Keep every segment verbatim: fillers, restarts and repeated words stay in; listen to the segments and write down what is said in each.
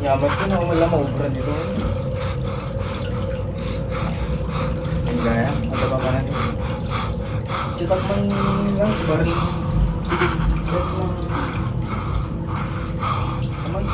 Dapat ko na wala maubra dito. Ang gaya, ano ba ka na? Kita man lang sa baril. Wait lang. Naman.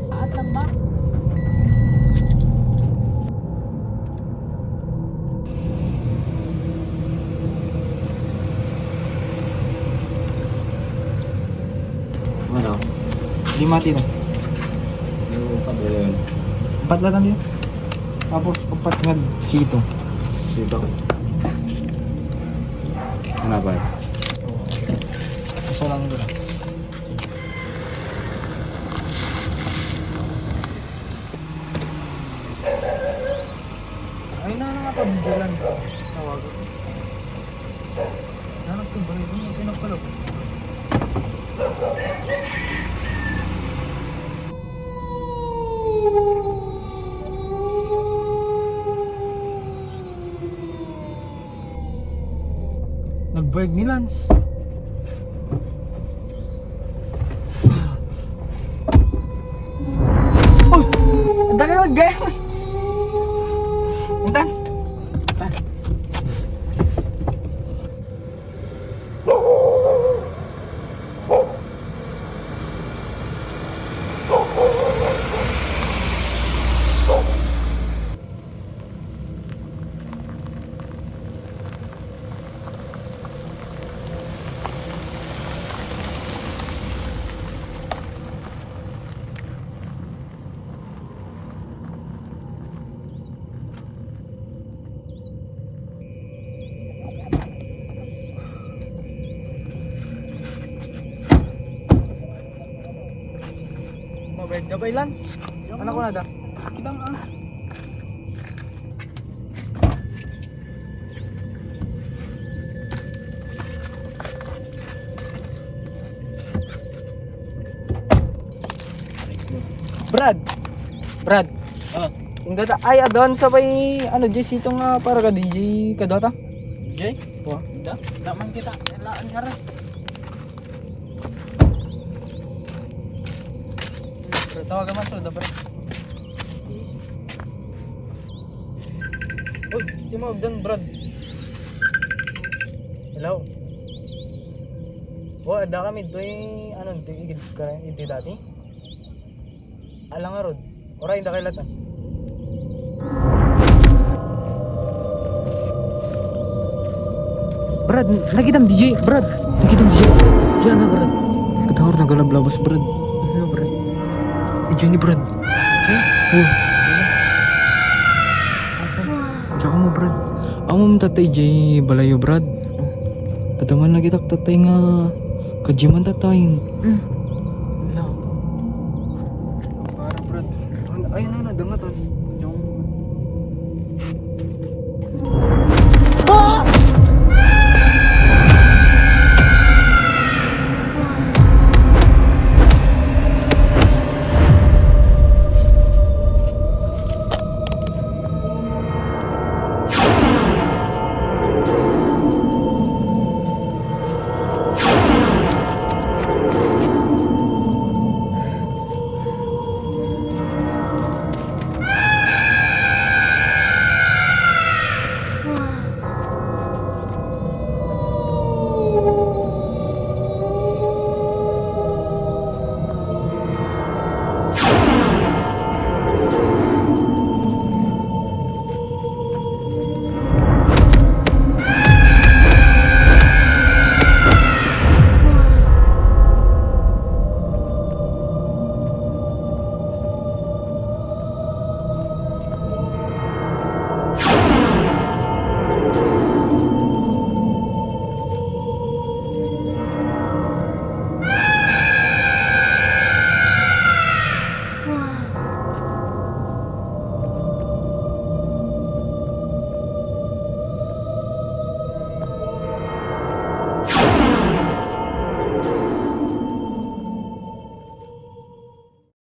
Taas lang ba? Ano? Lima tira. Yung upat, wala yun. Upat lang yun. Tapos, upat nga sito. Sito? Ano ba? Isa lang yun. Ay, na, na, kapabulan. Tawag. Nanak ko ba yun? Ang pinagkalap. Nagbayag ni Lance. Uy! Ang dami mag-gang! Ang dami! Mabait ka ba, Ilan? Ano ko na da? Kita nga. Brad. Brad. Ah. Ingga ta, ay, adwan sa bay, ano, Jay, sito nga para ka D J kadua ta? D J? Wa. Inda? Naman kita. Kailangan nga rin. Pre, tawagan mo to, da, pre. Uy, di mo agdan, Brad. Hello. Wa, adda kami, itoy, ano, itoy, igid ka, itoy dati? Alang arod. Oray, dakay latan. Brad, nakitam D J, Brad. Nakitam D J. Diyan na, Brad. Katahor nagalablabas, Brad. Ano, Brad? Eh, Jenny, Brad. Siya? Oh. Diyan mo, Brad. Amo mo tatay Jay balayo, Brad. Padaman lagi tak tatay nga kajiman tatay. Hmm.